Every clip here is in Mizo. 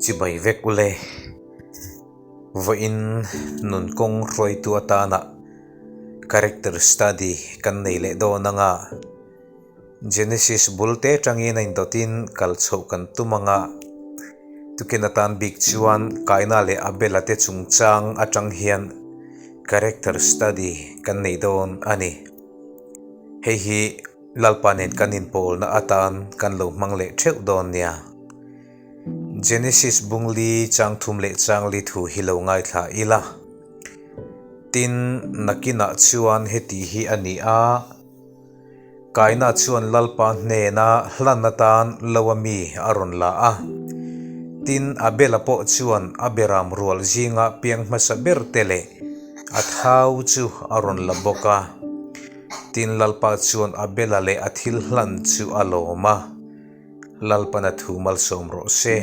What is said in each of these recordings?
Chibai vek ule. Vawiin nun kawng hruaitu atana character study kan nei leh dawn anga Genesis bul te atangin a indawtin kal chhoh kan tum anga tukin atan bik chuan Kaina leh Abela te chungchang atang hian character study kan nei dawn a ni. Hei hi Lalpa nen kan inpawlna atan kan lo hmang leh theuh dawn nia. Genesis bungli chang thum leh changli thu hi lo ngaithla ila. Tin, nakinah chuan heti hi a ni a, Kaina chuan Lalpa hnena hlan atan lo a mi a rawn la a. Tin, Abela pawh chuan a beram rual zinga piang hmasa ber te leh a thau chu a rawn la bawk a. Tin, Lalpa chuan Abela leh a thil hlan chu a lawm a. Lalpana thu malsawm rawh se.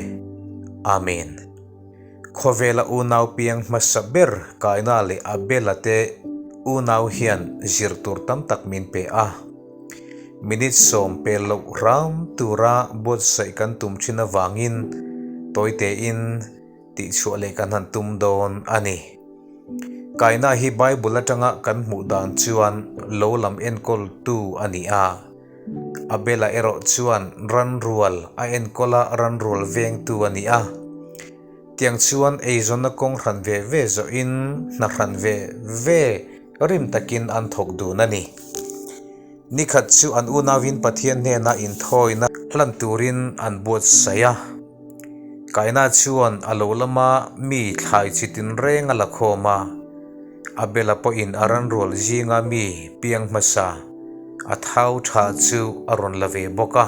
Amen. Khawvela unau piang hmasa ber Kaina leh Abela te unau hian zir tur tam tak min pe a. Minute sawm pel loh hram tura buatsaih kan tum thin avangin tawitein tihchhuah leh kan han tum dawn a ni. Kaina hi Bible atanga kan hmuh dan chuan lo lam enkawltu a ni a. Abela erawh chuan ranrual a enkawl a, ranrual vengtu a ni a. Tiang chuan eizawnna kawng hran ve ve zawhin hna hran ve ve rim takin an thawk dun a ni. Nikhat chu an unauin Pathian hnena inthawina hlan turin an buatsaih a. Kaina chuan a lo lama mi thlai chi tinreng a la khawm a. Abela pawhin a ranrual zinga mi piang hmasa a thau tha chu a rawn la ve bawk a.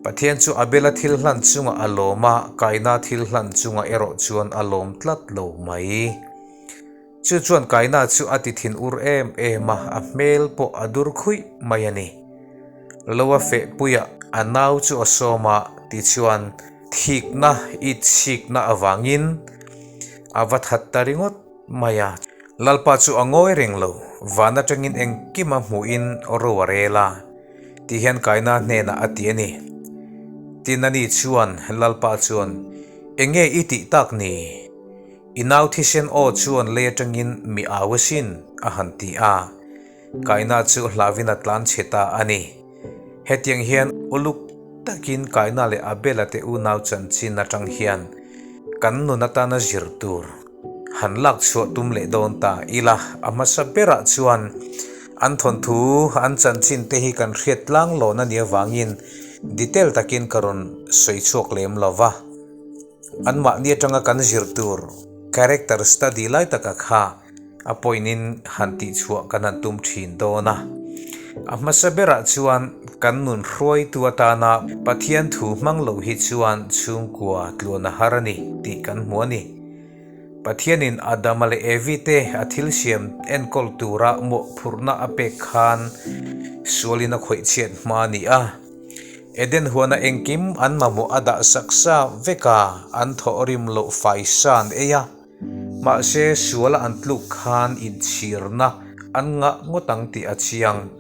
Pathian chu Abela thil hlan chungah a lawm a, Kaina thil hlan chungah erawh chuan a lawm tlat lo mai. Chu chuan Kaina chu a ti thin ur em em a, a hmel pawh a dur khuih mai a ni. Lo a feh puiah a nau chu a sawm a, tichuan thikna it sikna avangin a va that ta ringawt mai a. Lalpa chu a ngawi reng lo, van atangin engkim a hmuhin ro a rel a, tih hian Kaina hnenah a ti a ni. Tin ani chuan Lalpa chuan, Enge i tih tak ni? I nau thisen aw chuan lei atangin mi au asin, a han ti a. Kaina chu hlauhin a tlan chhe ta a ni. Hetiang hian uluk takin Kaina leh Abela te unau chanchin atang hian kan nun atana zir tur han lak chhuah tum leh dawn ta ila. A hmasa berah chuan an thawnthu, an chanchin te hi kan hriat tlang lawn a nih avangin detail takin ka rawn sawi chhuak lem lo va. Anmahni atanga kan zir tur character study lai taka kha A pawinin han tihchhuah kan han tum thin dawn a. A hmasa berah chuan kan nun hruaitu atana Pathian thu hmang lo hi chuan chhungkua tluan a har a ni tih kan hmu a ni. Pathianin Adama leh Evi te a thil siam enkawl tura mawhphurhna a pek khan sualin a khawih chhiat hma a ni a. Eden huana engkim an mamawh a dah sak sa vek a, an thawhrim loh faisa an ei a. Mahse, suala an tluk khan inchhirna an ngah ngawt ang tih a chiang.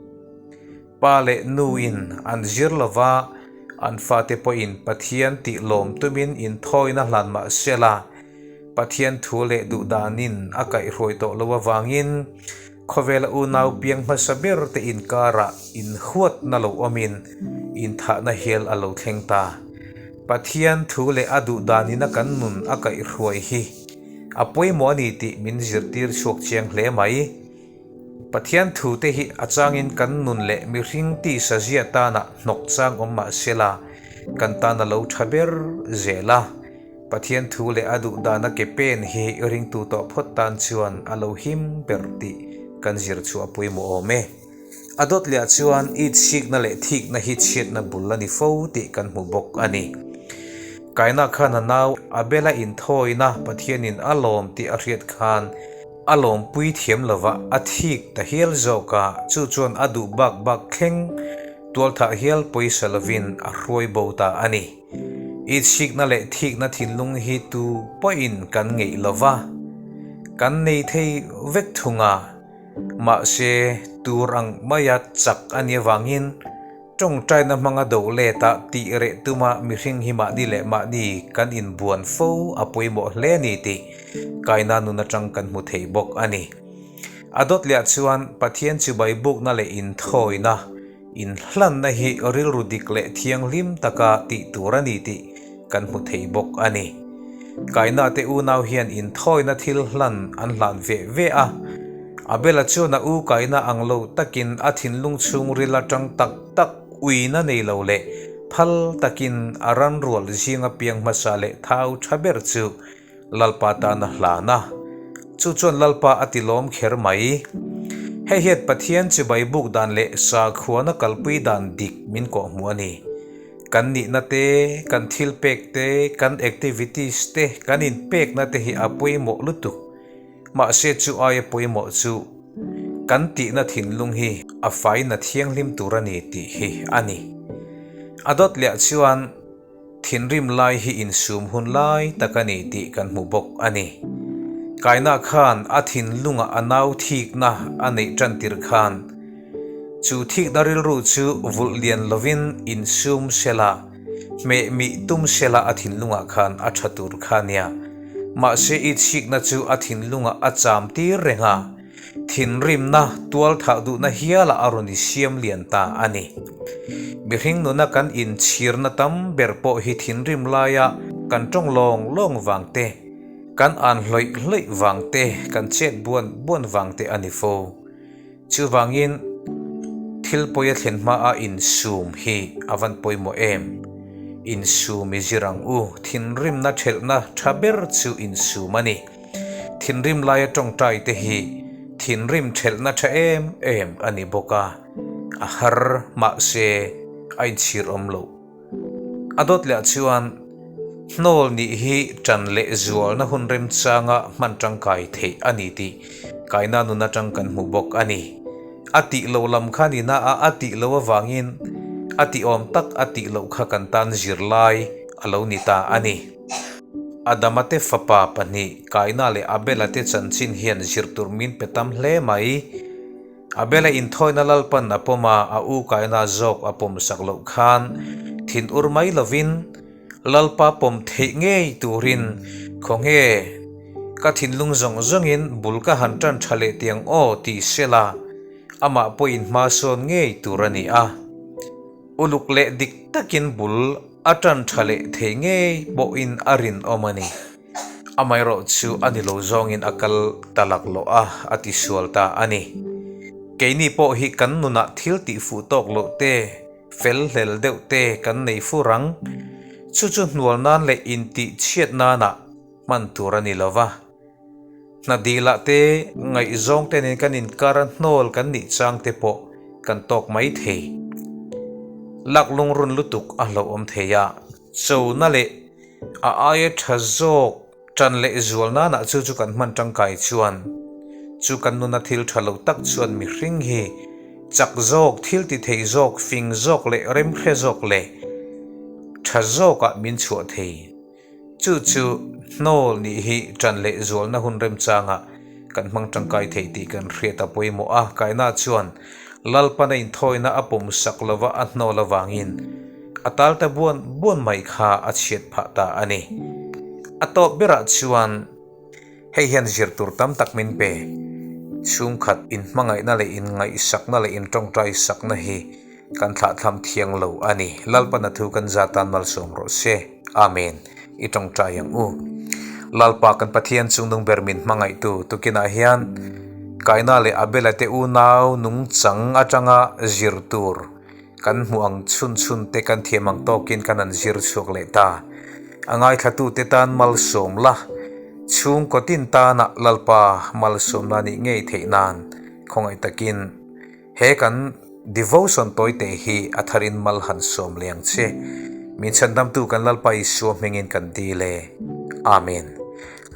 Pa leh nuin an zir lova, an fate pawhin Pathian tih lawm tumin inthawina hlan mah sela, Pathian thu leh duhdanin a kaihhruai tawh lo avangin khawvela unau piang hmasa ber te inkarah inhuatna lo awmin inthahna hial a lo thleng ta. Pathian thu leh a duh danin a kan nun a kaihhruai hi a pawimawh a ni tih min zirtir chhuak chiang hle mai. Pathian thu te hi a changin kan nun leh mihring tisa zia tana hnawk chang awm mah sela kan tan a lo tha ber zel a. Pathian thu leh a duh dana ke pen hi ringtu tawh phawt tan chuan a lo him ber tih kan zir chhuah a pawimawh awm e. A dawt leh ah chuan itsikna leh thikna hi chhiatna bul a ni fo tih kan hmu bawk a ni. Kaina khan a nau Abela inthawina Pathianin a lawm tih a hriat khan a lawmpui thiam lova a thik ta hial zawk a, chu chuan a duh bak bak thleng tualthah hial pawisa lovin a hruai bo ta a ni. Itsikna leh thikna thinlung hi tu pawhin kan ngeih lova, kan nei thei vek thung a. Mahse, tur ang maia chak a nih avangin Tawngtaina hmanga do let a tih reh tuma mihring hi mahni leh mahni kan inbuan fo a pawimawh hle a ni tih Kaina nun atang kan hmu thei bawk a ni. A dawt leh ah chuan Pathian chibai bukna leh inthawina, inhlanna hi rilru dik leh thianghlim taka tih tur a ni tih kan hmu thei bawk a ni. Kaina te unau hian inthawina thil hlan an hlan ve ve a, Abela chuan a u Kaina ang lo takin a thinlung chhungril atang tak tak uina nei lo leh phal takin a ranrual zinga piang hmasa leh thau tha ber chu Lalpa tan a hlan a, chu chuan Lalpa a ti lawm kher mai. Hei hian Pathian chibai buk dan leh sakhuana kalpui dan dik min kawhhmuh a ni. Kan nihna te, kan thil pek te, kan activities te, kan inpekna te hi a pawimawh lutuk. Mahse chu aia pawimawh chu kan tihna thinlung hi a faina thianghlim tur a ni tih hi a ni. A dawt leh chuan. Thinrim lai hi insum hun lai tak a ni tih kan hmu bawk a ni. Kaina khan a thinlungah a nau thikna a neih tan tirh khan chu thikna rilru chu vulh lian lovin insum sela, hmeh mih tum sela a thinlungah khan a tha tur kha nia. Mahse i chhikna chu a thinlungah a cham tir reng a. Thinrimna, tualthah duhna hialah a rawn i siam lian ta a ni. Mihring nuna kan inchhirna tam ber pawh hi thinrim laia kan tawng lawng lawng vang te, kan an hlawih hlawih vang te, kan chet buan buan vang te a ni fo. Chuvangin, thil pawi a thlen hmaa insum hi a van pawimawh em? Insum i zir ang u, thinrimna thelhna tha ber chu insum a ni. Thinrim laia tawngtai te hi thinrim thelhna tha em em a ni bawk a, a har mahse a inchhir awm loh. A dawt leh ah chuan hnawl nih hi tan leh zualna hun remchanga hman tangkai theih a ni tih kaina nun atang kan hmu bawk a ni. A tih loh lam kha ni na a, a tih loh avangin a tih awm tak a tih loh kha kan tan zirlai a lo ni ta a ni. Adama te fapa pahnih Kaina leh Abela te chanchin hian zirtur min pe tam hle mai. Abela inthawina Lalpan a pawm a, a u Kaina zawk a pawm sak loh khan thin ur mai lovin Lalpa pawm theih ngei turin khawnge ka thinlung zawng zawngin bul ka han tan tha leh tiang aw ti sela amah pawhin hma sawn ngei tur a ni a. Uluk leh dik takin bul a tan tha leh thei ngei pawhin a rinawm a ni. Amaherawh chu a ni lo zawngin a kal ta laklawh a, a ti sual ta a ni. Keini pawh hi kan nunah thil tih fuh tawk loh te, fel hlel deuh te kan nei fur ang. Chu chu hnual nan leh intih chhiat nanah hman tur a ni lo va. Hna dilah te ngaihzawng te nen kan inkar a hnawl kan nih chang te pawh kan tawk mai thei. Lak lungrun lutuk a hlauhawm thei a, chona leh a aia tha zawk tan leh zual nanah chu chu kan hman tangkai chuan chu kan nuna thil tha lo tak chuan mihring hi chak zawk, thil ti thei zawk, fing zawk leh remhre zawk leh tha zawkah min chhuah thei. Chu chu hnawl nih hi ṭan leh zualna hun remchangah kan hmang ṭangkai thei tih kan hriat a pawimawh a, Kaina chuan Lalpana inthawina a pawm sak lova a hnawl avangin a tal ta buan buan mai kha a chhiat phah ta a ni. A tawp berah chuan hei hian zir tur tam tak min pe. Chhungkhat inhmangaihna leh inngaihsakna leh inṭawngṭaisakna hi Kan thlahthlam thiang lo a ni. Lalpana thu kan za tan malsawm rawh se. Amen. I tawngtai ang u. Lalpa kan Pathian chungnung ber min hmangaihtu tukinah hian Kaina leh Abela te unau nungchang atanga zir tur kan hmuh ang chhun chhun te kan thiam ang tawkin kan han zir chhuak leh ta. A ngaithlatute tan malsawm la, chhungkaw tin tana Lalpa malsawmna nih ngei theih nan khawngaih takin He kan devotion tawite hi a tharin mal han sawm leh ang che. Min chhandamtu kan Lalpa Isua hmingin kan dil e. Amen.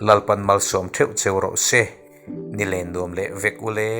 Lalpan malsawm theuh cheu rawh se. Ni len nuam leh vek ule.